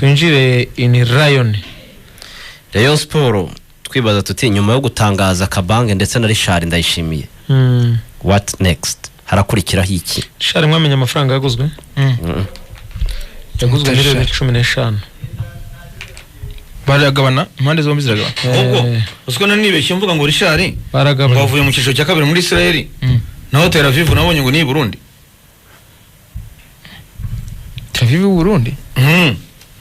Twinjire in Rayon. Rayon Sport, twibaza tuti nyuma yo gutangaza Kabange ndetse na Richard Ndayishimiye, what next? Harakurikiraho iki? Shari, mwamenye amafaranga yaguzwe? Yaguzwe miliyoni 15. Baragabana, impande zombi ziragabana. Ubwo uziko nanibeshye mvuga ngo Richard ngo Baragabana. avuye mu cyiciro cya kabiri muri Israel, naho Tel Aviv nabonye ngo ni i Burundi. Tel Aviv y'u Burundi?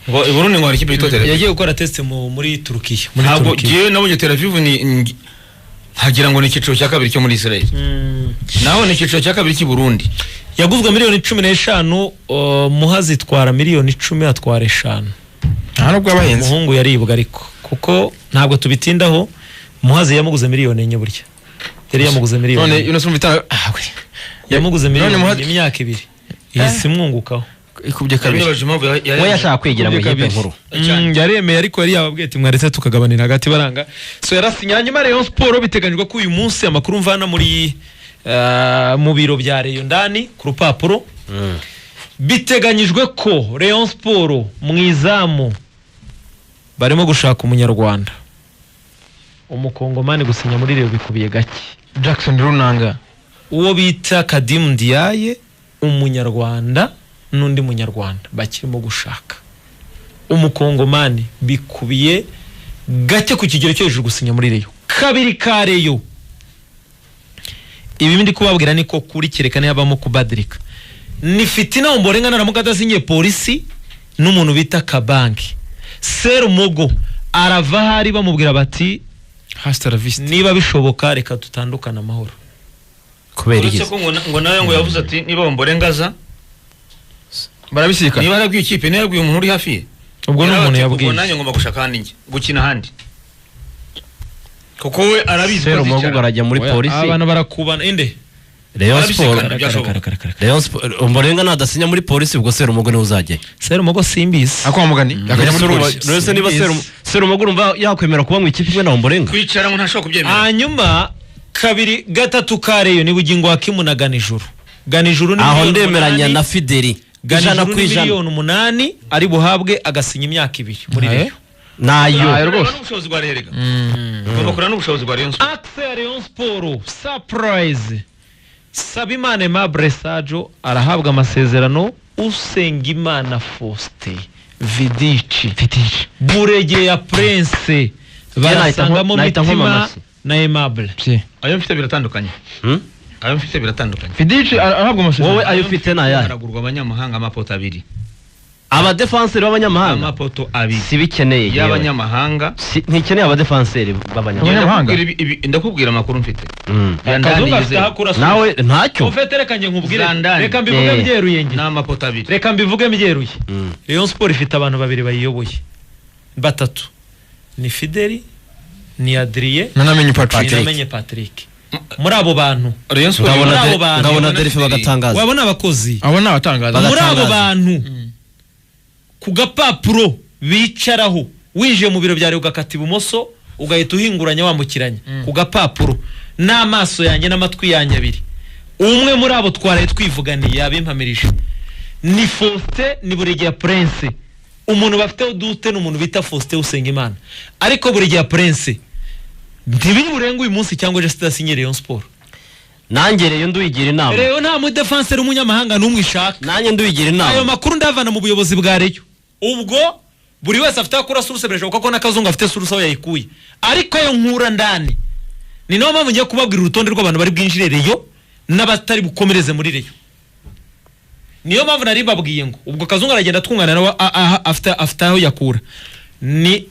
Ngo i Burundi ngo hari ikipe yitwa Tel Aviv. Yagiye gukora test muri Turukiya, muri Ntabwo Turukiya. ngewe nabonye Tel Aviv ni nkagira ngo ni icyiciro cya kabiri cyo muri Israel, naho ni icyiciro cya kabiri cy'i Burundi. Yaguzwe miliyoni 15, Muhazi itwara miliyoni 10, atwara 5. Nta nubwo yabahenze. Umuhungu yaribwa ariko, kuko ntabwo tubitindaho, Muhazi yamuguze miliyoni 4, burya yari yamuguze miliyoni None 4. ino sumva itanga, ah, we. Yamuguze None miliyoni Muhazi 4 imyaka 2 ihise imwungukaho. Ikubye kabiri. Nibaje impamvu We yashaka kwigira mu Kubye ikipe kabiri. nkuru. Yaremeye, ariko yari yababwiye ati mwaretse tukagabanira hagati, baranga. So yarasinye. Hanyuma Rayon Sport biteganyijwe ko uyu munsi, amakuru mvana muri mu biro bya Rayon ndani ku rupapuro, biteganyijwe ko Rayon Sport mu izamu barimo gushaka umunyarwanda. Umukongomani gusinya muri Rayon bikubiye gake. Jackson Runanga. Uwo bita Kadimu Ndiaye, umunyarwanda, n'undi munyarwanda bakirimo gushaka. Umukongomani bikubiye gake ku kigero cyo hejuru gusinya muri Rayon. Kabiri ka Rayon, ibi ndi kubabwira niko kuri, kereka nihabamo kubadirika, ni Fitina Omborenga naramuka adasinyiye Polisi n'umuntu bita Kabange. Serumogo arava ahari bamubwira bati Hasta la vista. niba bishoboka reka dutandukane amahoro. Kubera Uretse iki? ko ngo nawe ngo yavuze ati niba Omborenga aza Barabisikana. Niba yarabwiye ikipe, niba yarabwiye umuntu uri hafi ye. Ubwo ni umuntu Yaravuze ati, yabwiye. Ubwo nanjye ngomba gushaka ahandi njye gukina ahandi, kuko we arabizi ko Serumogo azicara. arajya muri Oya, Polisi. abantu barakubana inde. Rayon Barabisikana. Sport. Byashoboka. Rayon Sport, Omborenga nadasinya muri Polisi, ubwo Serumogo niwe uzajyayo. Serumogo simbizi. Akwa mugani akajya muri Polisi. Rero niba Serumogo urumva yakwemera kuba mu ikipe imwe na Omborenga? Kwicara ngo ntashobora kubyemera. Hanyuma kabiri gatatu ka Rayon ni Bugingo Hakimu na Ganijuru. Ganijuru ni Aho miliyoni ndemeranya 8. na Fideli ijana Ganijuru ku ni ijana. miliyoni 8 ari buhabwe, agasinya imyaka 2 muri Aye. Rayon. Nayo. Ayo rwose. N'ubushobozi bwa Rayon rega. Ugomba kureba n'ubushobozi bwa Rayon Sport. Axe ya Rayon Sport, surprise, Sabimana Aimable Sajo arahabwa amasezerano, Usengimana Faustin Vidici, Buregeya Prince, barasangamo Nahita nkoma Mitima amashyi. na Aimable. Pye. Ayo mfite biratandukanye. Hmm? Ayo mfite biratandukanye. Fidici arahabwa amasezerano. Wowe ayo ufite ni ayahe? Haragurwa abanyamahanga amapoto abiri. Abadefanseri b'abanyamahanga? Amapoto abiri Si bikeneye yewe. y'abanyamahanga. Ntikeneye abadefanseri b'abanyamahanga. Abanyamahanga? Ndakubwira amakuru mfite. Ya ndani Kazungu afite yizewe. aho akura. Nawe ntacyo. Ufite, reka njye nkubwire. Zandani. Reka mbivuge byeruye njye. Ni amapoto abiri. Reka mbivuge mbyeruye. Rayon Sport ifite abantu babiri bayiyoboye, batatu, ni Fideli, ni Adrien, Nanamenye Patrick. ni Namenye Patrick. Muri abo bantu Rayon Sport Ngabona Muri abo bantu. ngabona Delphi bagatangaza. Wabona abakozi. Abo ni abatangaza. Muri abo Bagatangaza. bantu ku gapapuro bicaraho, winjiye mu biro byawe ugakata ibumoso ugahita uhinguranya wambukiranya ku gapapuro, n'amaso yanjye n'amatwi yanjye abiri, umwe muri abo twaraye twivuganiye yabimpamirije, ni Faustin, ni Buregeya Prince. Umuntu bafiteho dute ni umuntu bita Faustin Usengimana, ariko Buregeya Prince ntibiri burenge uyu munsi cyangwa ejo sitasinye Rayon Sport. Nanjye rero nduyigira inama. Rayon nta mudefanseri w'umunyamahanga n'umwe ishaka. Nanjye nduyigira Ayo inama. makuru ndavana mu buyobozi bwa Rayon. Ubwo buri wese afite aho akura source, birashoboka ko n'akazungu afite source aho yayikuye, ariko ayo nkura ndani, ni nayo mpamvu ngiye kubabwira urutonde rw'abantu bari bwinjire Rayon n'abatari bukomereze muri Rayon. Niyo mpamvu nari babwiye ngo ubwo kazungu aragenda twungana nawe, afite aho yakura. Ni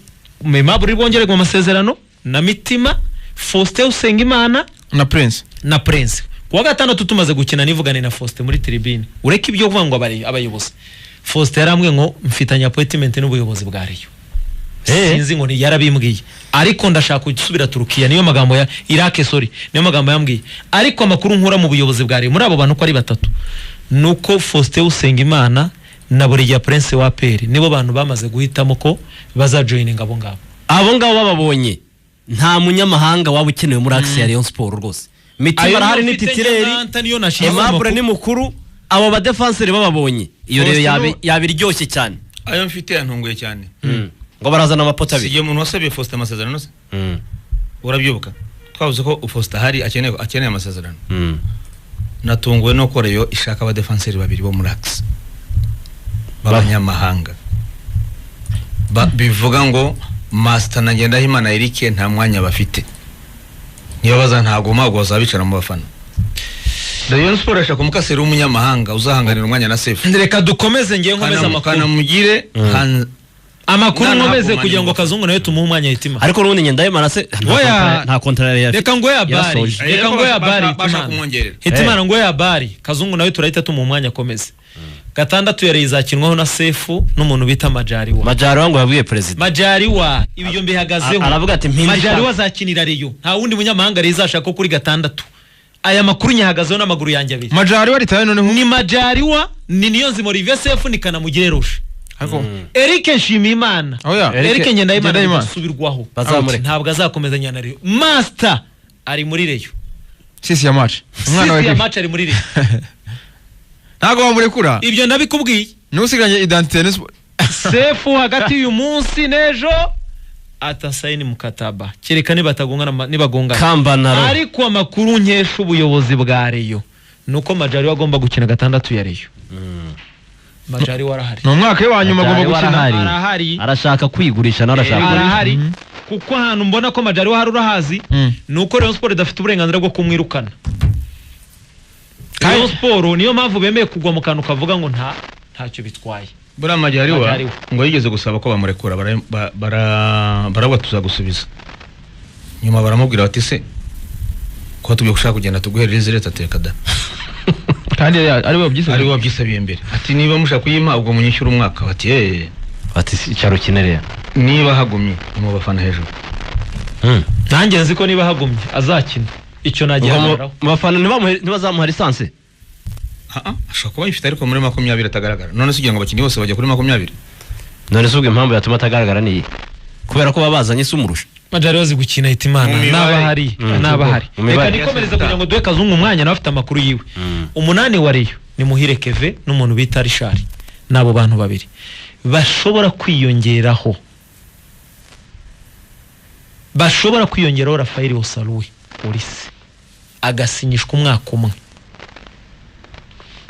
Aimable bongererwa amasezerano na Mitima, Faustin Usengimana Na Prince. na Prince. Kuwa gatandatu tumaze gukina nivugane na Faustin muri tribune, ureke ibyo kuvuga ngo abayobozi, Faustin yarambwiye ngo mfitanye appointment n'ubuyobozi bwa Rayon. Sinzi ngo ni yarabimbwiye, ariko ndashaka gusubira Turukiya, niyo magambo ya Iraq, sorry, niyo magambo yambwiye. Ariko amakuru nkura mu buyobozi bwa Rayon, muri abo bantu uko ari batatu, nuko Faustin Usengimana na Buregeya Prince wa APR nibo bantu bamaze guhitamo ko bazajoininga abo ngabo. Abo ngabo bababonye, nta munyamahanga waba ukenewe muri axe ya Rayon Sport rwose. Mitima Ayo arahari, ni niyo mfite. titireri. Nyamata niyo nashize Aimable amakuru. ni mukuru. Abo badefanseri bababonye, iyo rero Faustin yaba iryoshye cyane. Ayo mfite yantunguye cyane. Ngo barazana amapoto abiri. Sigiye umuntu wasabiye Faustin amasezerano se? Urabyibuka? Twavuze ko Faustin ahari akeneye amasezerano. Natunguwe no ko Rayon ishaka abadefanseri babiri bo muri Axe b'abanyamahanga. Bivuga ngo Master na Ngendahimana Eric nta mwanya bafite. Niba baza ntago mago bazabicara mu bafana. Rayon Sport ashaka umukaseri w'umunyamahanga uzahanganira umwanya na Sefu. Reka dukomeze ngiye nkomeze amakuru. Kanamugire amakuru nkomeze kugira ngo Kazungu nawe tumuhe umwanya hitima. Ariko n'ubundi Ngendahimana se nta contrat yari. Reka ngo ya bari. Reka ngo ya bari. Hitimana ngo ya bari. Kazungu nawe turahita tumuha umwanya akomeze. Gatandatu yari izakinwaho na Sefu n'umuntu bita Majariwa. Majariwa ngo yabwiye president. Majariwa ibyo mbihagazeho. Aravuga ati mpindisha. Majariwa azakinira Rayon. Nta wundi munyamahanga Rayon izashaka kuri gatandatu. Aya makuru nyahagazeho n'amaguru yanjye abiri. Majariwa ritaye noneho. Ni Majariwa, ni Niyonzima Olivier Sefu ni Kanamugire Roche. Eric Nshimiyimana. Eric Ngendahimana bisubirwaho. Ntabwo azakomezanya na Rayon. Master ari muri Rayon. Sisi ya match. Umwana wa match ari muri Rayon. Ntago bamurekura. Ibyo ndabikubwiye. Nusigaranye identité Sefu hagati y'uyu munsi n'ejo atasaini mukataba. Kereka nibatagongana nibagongana. Kambanaro. Ariko amakuru nkesha ubuyobozi bwa Rayon nuko Majariwa agomba gukina gatandatu ya Rayon. Majariwa arahari. Ni umwaka wa nyuma agomba gukina. Arahari. Arashaka kwigurisha narashaka. Arahari. Kuko ahantu mbona ko Majariwa hari urahazi nuko Rayon Sport idafite uburenganzira bwo kumwirukana. Rayon Sport niyo mpamvu bemeye kugwa mu kantu kavuga ngo ntacyo bitwaye. Buriya Majariwa ngo yigeze gusaba ko bamurekura barabwa tuzagusubiza. Nyuma baramubwira bati se ko tubyo gushaka kugenda tuguhereze leta ateka da. Kandi ari we wabyisabiye. Ari we wabyisabiye mbere. Ati niba mushaka kuyimpa ubwo munyishyura umwaka bati eh bati icyaro kinerera. Niba hagumye mu bafana hejuru. Nanjye nzi ko niba hagumye azakina. Icyo nagihagararaho. Mu bafana ntibazamuha lisansi. Ashobora kuba yifite ariko muri 20 atagaragara. None se ugira ngo abakinnyi bose bajya kuri 20? None se ubwo impamvu yatuma atagaragara ni iyi? Kubera ko babazanye se umurusha. Majariwa azi gukina Hitimana n'abahari n'abahari. Reka nikomereze kugira ngo duhe Kazungu umwanya nawe afite amakuru yiwe. 8 wa Rayon ni Muhire Keve n'umuntu bita Richard. Nabo bantu babiri bashobora kwiyongeraho. Bashobora kwiyongeraho Rafael Osaluwe polisi agasinyishwa umwaka umwe.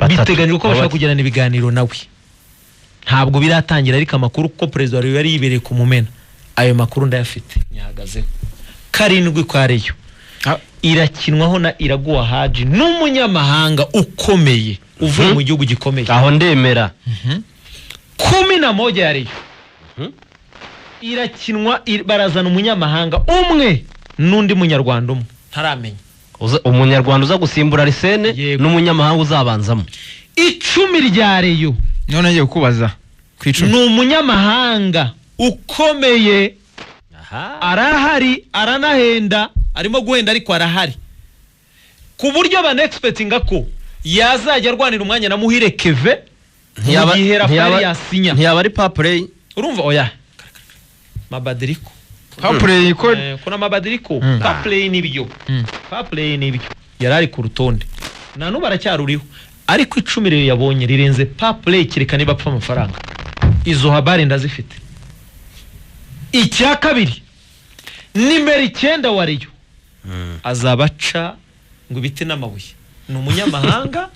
Biteganyijwe ko bashaka kugirana ibiganiro nawe. Ntabwo biratangira ariko amakuru kuko perezida wa Rayon yari yibereye ku Mumena. Ayo makuru ndayafite nyahagazeho. 7 kwa Rayon irakinwaho na Iraguha Haji n'umunyamahanga ukomeye uvuye mu gihugu gikomeye. Aho ndemera. 11 ya Rayon irakinwa barazana umunyamahanga umwe n'undi munyarwanda umwe ntaramenya. Umunyarwanda uza gusimbura Arsene n'umunyamahanga uzabanzamo. 10 rya Rayon. None ngiye kukubaza ku 10. Ni umunyamahanga ukomeye. Arahari aranahenda arimo guhenda ariko arahari. Ku buryo ban expectinga ko yazajya arwanira umwanya na Muhire Keve mu gihe Rafael yasinya. Ntiyaba ari Paplay. Urumva oya. Mabadiriko. Paplay ko kuna Mabadiriko. Paplay nibyo. Paplay nibyo. Yarari ku rutonde. Na nubu aracyaruriho. Ariko 10 rero yabonye rirenze Paplay kireka niba apfa amafaranga. Izo habari ndazifite. Icya kabiri nimero 9 wa Rayon azabaca ngo ibiti n'amabuye. Ni umunyamahanga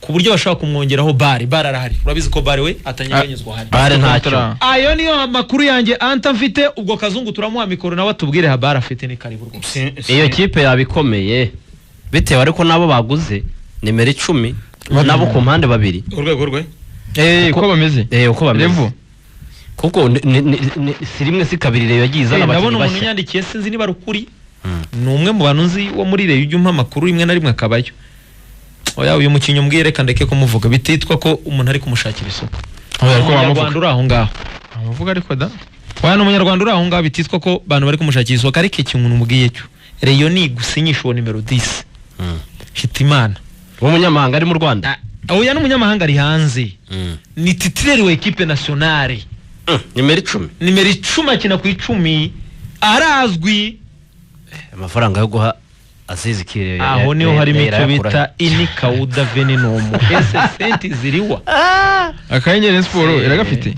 ku buryo bashaka kumwongeraho bare arahari. Urabizi ko bare we atanyeganyezwa hari. Bare ntacyo. Ayo niyo amakuru yanjye anta mfite. Ubwo Kazungu turamuha mikoro nawe atubwire habari afite ni karibu rwose. Iyo kipe yabikomeye bitewe ariko nabo baguze nimero 10 nabo ku mpande babiri. Urwego rwe uko bameze. Uko bameze. Kuko si rimwe si kabiri Rayon yagiye izana abakinnyi Ndabona umuntu bashya. yandikiye sinzi niba rukuri. Ni umwe mu bantu nzi wo muri Rayon ujya umpa amakuru rimwe na rimwe akabayo. Oya uyu mukinnyi umbwiye reka ndeke kumuvuga bititwa ko umuntu ari kumushakira isoko. Umunyarwanda uri aho ngaho. Amuvuga ariko da. Oya ni umunyarwanda uri aho ngaho bititwa ko abantu bari kumushakira isoko ariko ikintu umubwiye cyo. Rayon ni gusinyisha uwo nimero 10. Hitimana. Uwo munyamahanga ari mu Rwanda. Oya ni umunyamahanga ari hanze. Ni titulaire wa equipe nationale. Nimero 10. Nimero 10 akina ku 10 arazwi. Amafaranga yo guha Azizi Ki Aho niho harimo icyo bita inikawuda veninomu. Ese senti ziriwa Akanyenyeri Sport iragafite.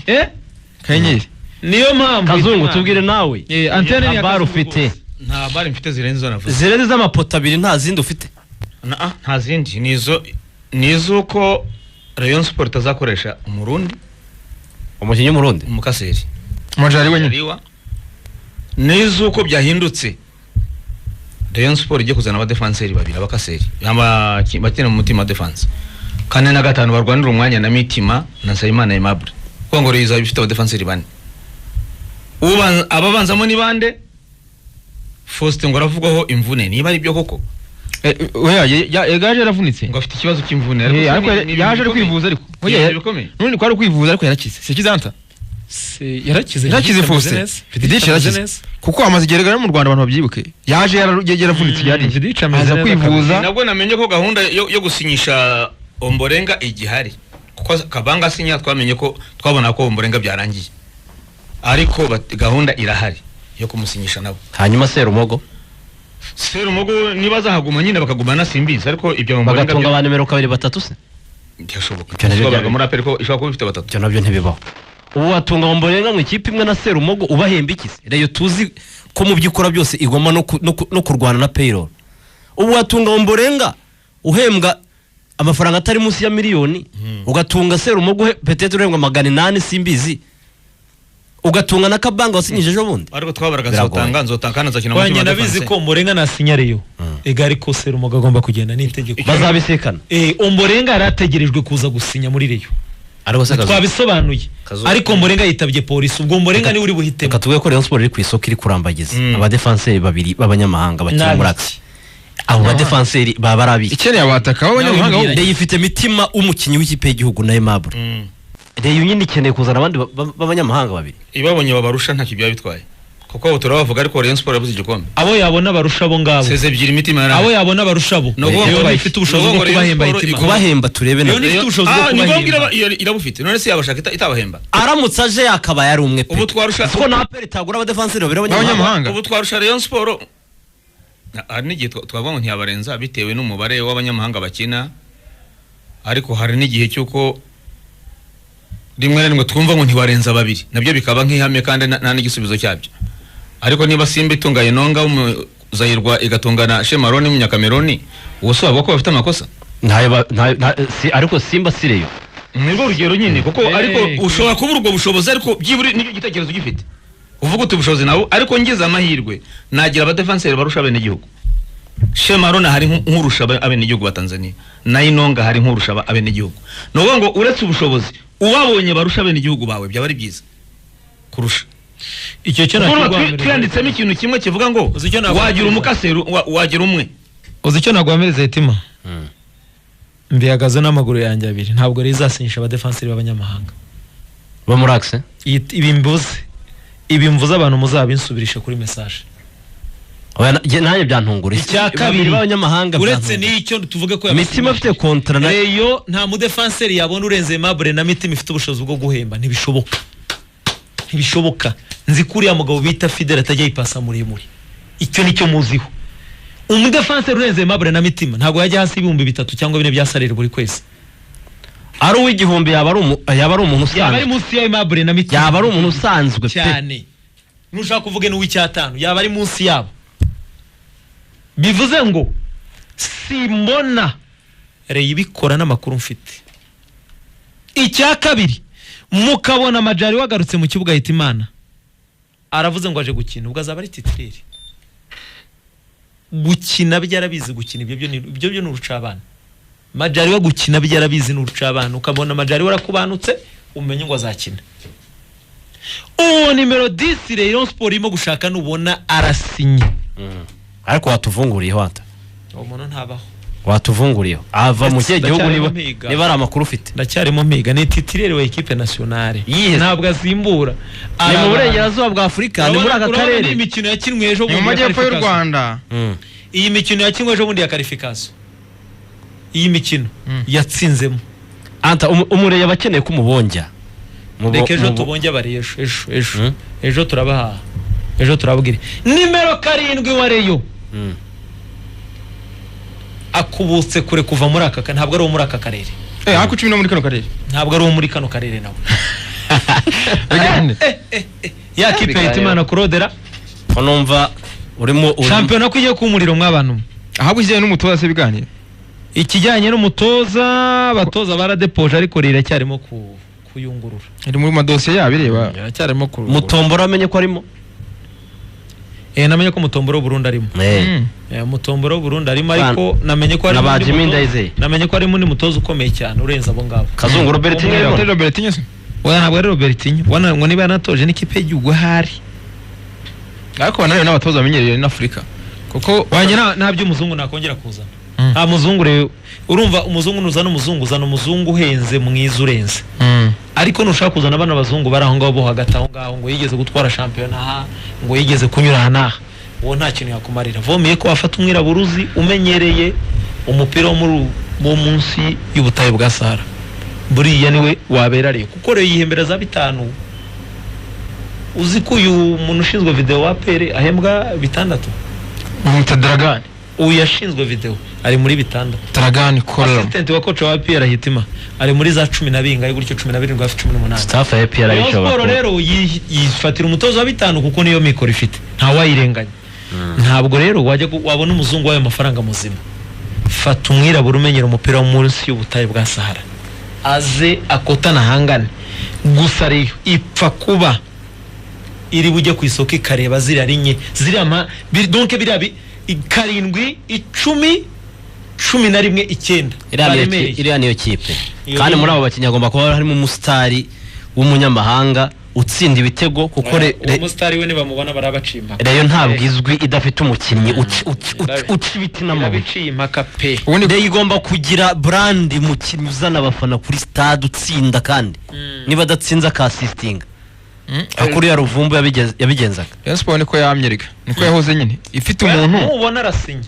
Akanyenyeri. Niyo mpamvu Kazungu tubwire nawe. Antene ni bar ufite. Nta bar mfite zirenze navuze. Zirenze z'amapoto abiri nta zindi ufite? Nta zindi nizo nizuko Rayon Sport itazakoresha umurundi. Umukinnyi w'umurundi? Umukaseri. Majari wenyine. Nizuko byahindutse. Rayon Sport igiye kuzana abadefenseri babiri abakaseri. Bakina mu mutima defense. 4 na 5 barwanira umwanya na Mitima na Nsabimana Aimable. Kuko ngo Rayon izaba ifite abadefenseri bane. Ababanzamo ni bande? Faustin ngo aravugwaho imvune niba ari byo koko. Oya yaje yaravunitse. Ngo afite ikibazo cy'imvune ariko yaje ari kwivuza ariko. None ko ari kwivuza ariko yarakize. Si kizanta? Yarakize. Yarakize Faustin. Vidic yarakize. Kuko amaze igihe mu Rwanda abantu babyibuke. Yaje yaravunitse yari. Aza kwivuza. Nabwo namenye ko gahunda yo gusinyisha Omborenga igihari. Kuko Kabanga asinya twamenye ko twabona ko Omborenga byarangiye. Ariko gahunda irahari yo kumusinyisha nabo. Hanyuma Serumogo niba azahaguma nyine bakagumana simbizi ariko ibyo Omborenga bagatunga ba nimero 2 3 se byashoboka. Byashoboka muri APR ko ishobora kuba ifite batatu. Ibyo nabyo ntibibaho. Ubu watunga Omborenga mu ikipe imwe na Serumogo ubahemba iki se? Rayon tuzi ko mu byukora byose igoma no kurwana na payroll. Ubu watunga Omborenga uhembwa amafaranga atari munsi ya miliyoni, ugatunga Serumogo peut-être uhembwa 800 simbizi. Ugatunga na Kabanga wasinyije ejo bundi. Ariko twabaraga nzotanga nzakina mu mutima. Nabizi ko Omborenga nasinya Rayon. Ega ariko Serumogo agomba kugenda n'itegeko. Bazabisekana. Omborenga yarategerejwe kuza gusinya muri Rayon. Twabisobanuye. Ariko Omborenga yitabye polisi ubwo Omborenga ni uri buhitemo. Reka tuvuge ko Rayon Sport iri ku isoko iri kurambagiza abadefenseri babiri b'abanyamahanga bakina muri Axe. Abo badefenseri baba ari abiki. Ikeneye abataka b'abanyamahanga. Rayon ifite Mitima umukinnyi w'ikipe y'igihugu na Aimable. Rayon nyine ikeneye kuzana abandi b'abanyamahanga babiri. Ibabonye babarusha ntacyo byaba bitwaye. Kuko abo turabavuga ariko Rayon Sport yabuze igikombe. Abo yabona barusha abo ngabo. Seze ebyiri Mitima yarahari. Abo yabona barusha abo. Rayon ifite ubushobozi bwo kubahemba Mitima. Kubahemba turebe na. Rayon ifite ubushobozi bwo kubahemba. Irabufite. None se yabashaka itabahemba. Aramutse aje yakabaye ari umwe pe. Ubu twarusha kuko na APR itagura abadefenseri babiri b'abanyamahanga. Ubu twarusha Rayon Sport. Hari n'igihe twavuga ngo ntiyabarenza bitewe n'umubare w'abanyamahanga bakina. Ariko hari n'igihe cy'uko rimwe na rimwe twumva ngo ntiwarenza babiri nabyo bikaba nk'ihame kandi nta n'igisubizo cyabyo. Ariko niba Simba itungaye Nonga w'umuzayirwa igatungana Shemaroni w'umunyakameroni uwo si ko bafite amakosa ariko Simba si Rayon nirwo rugero nyine kuko ariko ushobora kubura ubwo bushobozi ariko byiburi nicyo gitekerezo ugifite uvuga uti ubushobozi nawe ariko ngize amahirwe nagira abadefenseri barusha abenegihugu. Shemaroni hari nkurusha abenegihugu ba Tanzania na Inonga hari nkurusha abenegihugu. Ni ukuvuga ngo uretse ubushobozi ubabonye barusha abenegihugu bawe byaba ari byiza kurusha. Icyo cyo nakigwa twanditsemo ikintu kimwe kivuga ngo wagira umukaseri wagira umwe. Uzi icyo nagwamereza Hitima? Mbihagaze n'amaguru yanjye abiri ntabwo rizasinyisha abadefenseri b'abanyamahanga bo muri Axe. Ibi mvuze abantu muzabinsubirisha kuri message. Oya nanjye byantungura. Icya kabiri b'abanyamahanga uretse n'icyo tuvuge ko Mitima afite kontra na Rayon nta mudefenseri yabona urenze Aimable na Mitima ifite ubushobozi bwo guhemba ntibishoboka. Ntibishoboka. Nzi ko uriya mugabo bita Fidel atajya yipasa muremure. Icyo nicyo muziho. Umudefenseri urenze Aimable na Mitima ntabwo yajya hasi 3000 cyangwa 4 bya salary buri kwezi. Ari uw'igihumbi yaba ari umuntu usanzwe. Yaba ari munsi ya Aimable na Mitima. Yaba ari umuntu usanzwe pe. Cyane. Nushaka kuvuge n'uw'icyatanu yaba ari munsi yabo. Bivuze ngo simbona Rayon ibikora n'amakuru mfite. Icya kabiri mukabona Majari wagarutse mu kibuga Hitimana aravuze ngo aje gukina ubwo azaba ari titireri. Gukina byarabizi gukina ibyo byo n'urucabana. Majari wa gukina byarabizi n'urucabana ukabona Majari warakubanutse umenye ngo azakina. Uwo nimero 10 Rayon Sport irimo gushaka nubona arasinye. Ariko watuvunguriyeho ata. Uwo muntu ntabaho. Watuvunguriyeho. Ava mu kihe gihugu niba ari amakuru ufite. Ndacyarimo mpiga ni titirere wa equipe nationale. Ntabwo asimbura. Ni mu burengerazuba bwa Afurika ni muri aka karere. Iyi mikino yakinwe ejo bundi mu majyepfo y'u Rwanda. Iyi mikino yakinwe ejo bundi ya qualification. Iyi mikino yatsinzemo. Anta umureye abakeneye kumubonja. Reka ejo tubonje abari ejo ejo turabaha. Ejo turabwira. Nimero 7 wa Rayon. Akubutse kure kuva muri aka, ntabwo ari uwo muri aka karere. Ako 10 no muri kano karere. Ntabwo ari uwo muri kano karere nawe. Ya kipe Hitimana Claudera. Ko numva urimo shampiyona ko igiye kumuriro mw'abantu. Ahubwo ikijyanye n'umutoza se biganira. Ikijyanye n'umutoza, abatoza baradepoje ariko riracyarimo kuyungurura. Iri muri madosiye yabireba. Iracyarimo ku Mutombora amenye ko arimo. Namenye ko Mutombora Burundi arimo. Mutombora Burundi arimo, ariko namenye ko arimo. Namenye ko arimo ni mutoza ukomeye cyane urenze abo ngabo. Kazungu Robertinho. Robertinho. Oya ntabwo ari Robertinho. Wana ngo niba yanatoje n'ikipe y'igihugu hari. Ariko banayo n'abatoza bamenyereye na Afrika. Kuko wanjye nta by'umuzungu nakongera kuzana. Nta muzungu rero, urumva umuzungu nuzana umuzungu, uzana umuzungu uhenze mwiza urenze. Ariko nushaka kuzana abana bazungu bari aho ngaho bo hagati aho ngaho ngo yigeze gutwara shampiyona aha, ngo yigeze kunyura aha n'aha, uwo nta kintu yakumarira. Vomeye ko wafata umwiraburuzi umenyereye umupira wo munsi y'ubutayu bwa Sahara, buriya niwe wabera rero, kuko rero yihembera za 5. Uzi ko uyu muntu ushinzwe video wa PL ahembwa 6? Mutadragani uyu yashinzwe video ari muri 6. Dragani Kolam assistant wa coach wa PL Hitima ari muri za 10 na bingahe gutyo, 17 hafi 18. Staff ya PL arishobora. Sport rero yifatira umutozo wa 5 kuko niyo mikoro ifite, nta wayirenganya. Ntabwo rero wajya wabona umuzungu wayo mafaranga muzima. Fata umwirabura umenyera umupira wo munsi y'ubutayu bwa Sahara, aze akotana hangane. Gusa rero ipfa kuba iri bujye ku isoko ikareba ziriya rinye ziriya ma donc biriya 7 10 11 9. Iriya niyo kipe. Kandi muri abo bakinnyi agomba kuba harimo umusitari w'umunyamahanga utsinda ibitego, kuko umusitari we nibamubona barabacimba. Rayon ntabwo izwi idafite umukinnyi uca ibiti n'amabuye. Impaka pe. Rayon igomba kugira brand, umukinnyi uzana abafana kuri stade utsinda, kandi niba adatsinze akasistinga. Akuri ya Ruvumbu yabigenzaga. Rayon Sport niko yamyereka, niko yahoze nyine ifite umuntu nubona arasinye.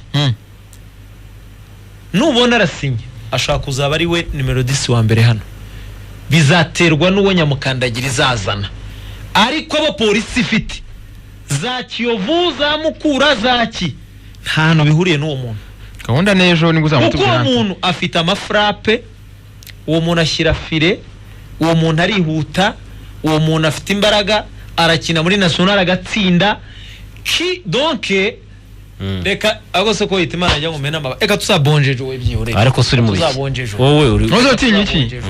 Nubona arasinye ashaka kuzaba ari we numero 10 wa mbere hano. Bizaterwa n'uwo Nyamukandagira izazana. Ariko abo polisi ifite za Kiyovu, za Mukura, za ki nta hantu bihuriye n'uwo muntu. Gahunda n'ejo nibwo uzamutubwira. Kuko uwo muntu afite amafrape, uwo muntu ashyira file, uwo muntu arihuta, uwo muntu afite imbaraga, arakina muri national agatsinda. Ki donc reka agose ko Hitimana ajya mu mena amaba. Eka tuzabonjeje wowe byihore. Ariko suri mu biki? Wowe uri uzotinya iki?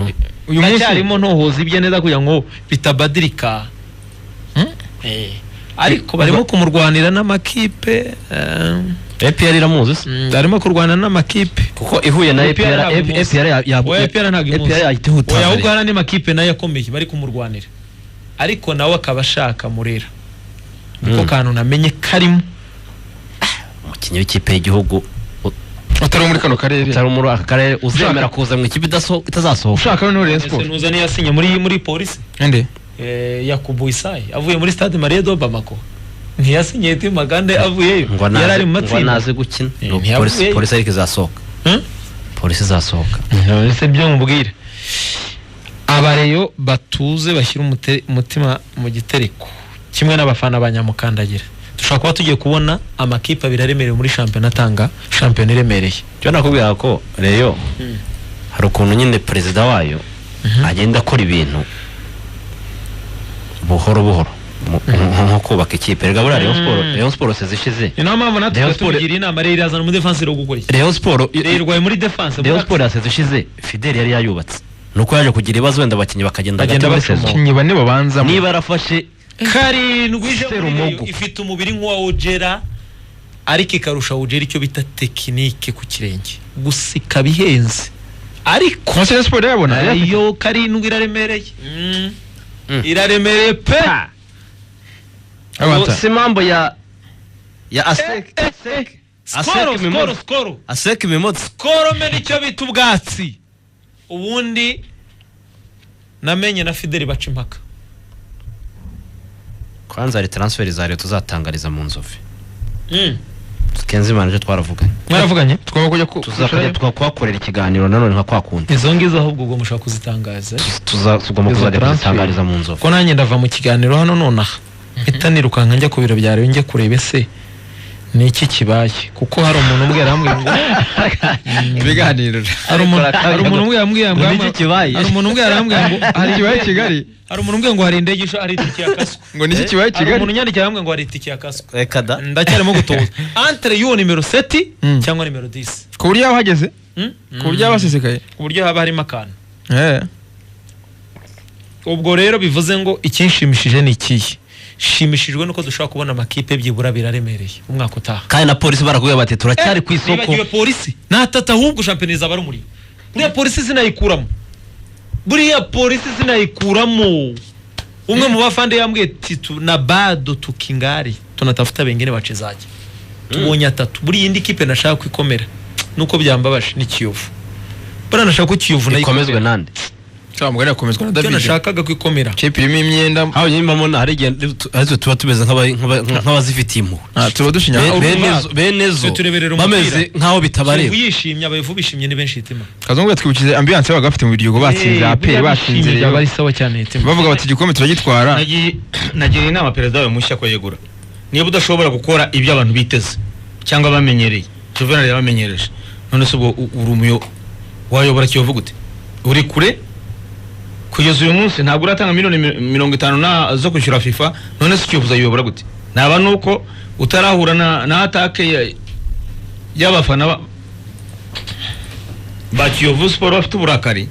Uyu munsi cyarimo ntohoza ibye neza kugira ngo bitabadirika. Ariko barimo kumurwanira n'amakipe. APR iramuzi se? Barimo kurwana n'amakipe kuko ihuye na APR, APR ntabwo imuzi. APR yahita. Oya ahubwo hari andi makipe nayo akomeye bari kumurwanira. Ariko nawe akaba ashaka Murera. Niko kantu namenye karimo. Umukinnyi w'ikipe y'igihugu utari muri kano karere, utari muri aka karere uzemera kuza mu ikipe itazasohoka. Ushaka no Rayon Sport. Ese nuzani yasinye muri polisi. Ende? Yakubu Isai avuye muri Stade Marie de Bamako. Ntiyasinye Hitima Gande avuyeyo. Yari ari mu matsinda. Ngo naze gukina. Polisi ariko izasohoka. Polisi izasohoka. Ese byo mubwira. Abareyo batuze bashyira umutima mu gitereko kimwe n'abafana ba Nyamukandagira. Dushobora kuba tugiye kubona amakipe abiri aremereye muri shampiyona atanga shampiyona iremereye. Cyo nakubwira ko Rayon hari ukuntu nyine perezida wayo agenda akora ibintu buhoro buhoro nko kubaka ikipe. Rega buriya Rayon Sport sezishize. Ni nayo mpamvu natwe tugira inama rero irazana mu defense rero gukora iki. Rayon Sport irwaye muri defense. Rayon Sport yasezishize Fidel yari yayubatse. Nuko yaje kugira ibibazo wenda abakinnyi bakagenda hagati muri saison. Abakinnyi bane babanza niba arafashe 7 ije ifite umubiri nk'uwa Ojera ariko ikarusha Ojera icyo bita tekinike ku kirenge. Gusa ikaba ihenze. Ariko Rayon Sport yabona iyo 7 iraremereye. Iraremereye pe. Si mambo ya Asek skoro Asek Mimotsi skoro meni icyo bita ubwatsi. Ubundi namenye na Fidel baca impaka. Kwanza ari transfer za Rayon tuzatangariza mu Nzove. Kenzi manager twaravuganye. Mwaravuganye? Tugomba kujya tuzakajya tukakuhakorera ikiganiro nanone nka kwa kundi. Izo ngizo ahubwo ubwo mushaka kuzitangaza. Tugomba kuzajya kuzitangariza mu Nzove. Ko nanjye ndava mu kiganiro hano nonaha. Mpita nirukanka njya ku biro bya Rayon njye kureba ese Ni iki kibaye kuko hari umuntu umbwira arambwira ngo ibiganiro hari umuntu umbwira arambwira ngo Ni iki kibaye? Hari umuntu umbwira arambwira ngo hari kibaye Kigali. Hari umuntu umbwira ngo hari indege isho hari itike ya kaswe. Ngo ni iki kibaye Hari Kigali? umuntu unyandikira arambwira ngo hari itike ya kaswe. Reka da. Ndacyarimo gutoza entre y'uwo nimero 7 cyangwa nimero 10. Ku buryo yaba hageze? Ku buryo yaba hasesekaye? Ku buryo haba harimo akantu. Ubwo rero bivuze ngo ikinshimishije ni ikihe? Shimishijwe nuko dushobora kubona amakipe byibura biraremereye umwaka utaha. Kandi na polisi barakubwira bati turacyari ku isoko. Nibagiwe polisi natata ahubwo shampiyona izaba ari umuriro. Buriya polisi sinayikuramo. Buriya polisi sinayikuramo. Umwe mu bafande yambwiye ati na bado tukingari tunatafuta bengine wachezaji. Tubonye atatu. Buriya indi kipe nashaka kwikomera nuko byambabaje ni Kiyovu. Buriya nashaka ko Kiyovu nayo ikomezwe nande? Cyangwa mugari akomezwa na David. Nashakaga kwikomera. Kipe irimo imyenda. Aho nyine mbona hari igihe ariko tuba tumeze nk'abazifitiye impuhwe. Tuba dushinya benezo bameze nkaho bitabareba. Kiyovu yishimye abayovu bishimye ni benshi itima. Kazungu yatwibukize ambiance baga bafite mu biryogo batsinze APR batsinze bari sawa cyane itima. Bavuga bati igikombe turagitwara. Nagira inama perezida wawe mushya ko yegura. Niba udashobora gukora ibyo abantu biteze cyangwa bamenyereye. Juvenal yabamenyereje. None se ubwo urumuyo wayobora Kiyovu gute? Uri kure? Kugeza uyu munsi ntabwo uratanga miliyoni 50 na zo kwishyura FIFA, none se Kiyovu uzayobora gute? Naba nuko utarahura na atake y'abafana ba Kiyovu Sport bafite uburakari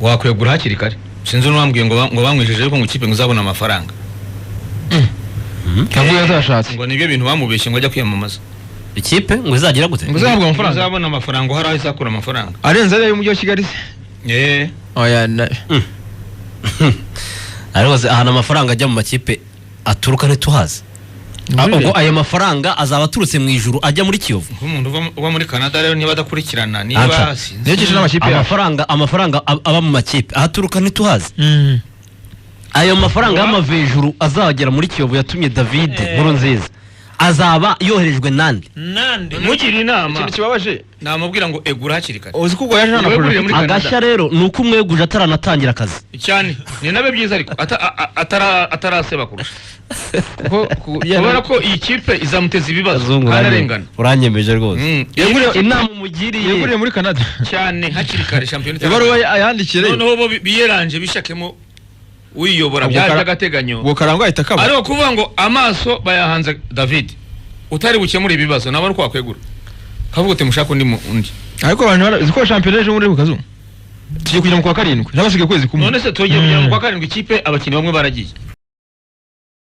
wakwegura hakiri kare. Sinzi n'uwambwiye ngo bamwijeje ariko ngo ikipe ngo izabona amafaranga. Cyangwa yazashatse ngo nibyo bintu bamubeshye ngo ajya kwiyamamaza. Ikipe ngo izagira gute? Ngo izahabwa amafaranga. Izabona amafaranga hari aho izakura amafaranga. Arenze ayo y'umujyi wa Kigali se? Oya na ariko ahantu amafaranga ajya mu makipe aturuka ntituhazi. Ubwo ayo mafaranga azaba aturutse mu ijuru ajya muri Kiyovu. Nk'umuntu uba muri Canada rero niba adakurikirana niba niyo n'amakipe amafaranga aba mu makipe ahaturuka ntituhazi. Ayo mafaranga y'amavejuru azagera muri Kiyovu yatumye David Nkurunziza azaba yoherejwe nande? Nande mugira inama. Ikintu kibabaje namubwira ngo egura hakiri kare. Uzi ko yaje hano agashya rero nuko umweguje ataranatangira akazi. Cyane ni nabe byiza ariko ataraseba kurusha. Kubera ko iyi kipe izamuteza ibibazo ararengana. Uranyemeje rwose. Inama umugiriye yeguriye muri Canada cyane hakiri kare shampiyona. Ibaruwa ayandikire. Noneho bo biyeranje bishakemo uyiyobora byaje agateganyo. Ubwo Karangwa ahita akaba. Ariko kuvuga ngo amaso bayahanze David utari bukemura ibibazo nabo ari kwakwegura. Kavuga uti mushaka undi undi. Ariko abantu barazi ko shampiyona ejo muri Kazungu. Tugiye kujya mu kwa 7. Nabasigaye kwezi kumwe. None se tugiye kujya mu kwa 7 ikipe abakinnyi bamwe baragiye.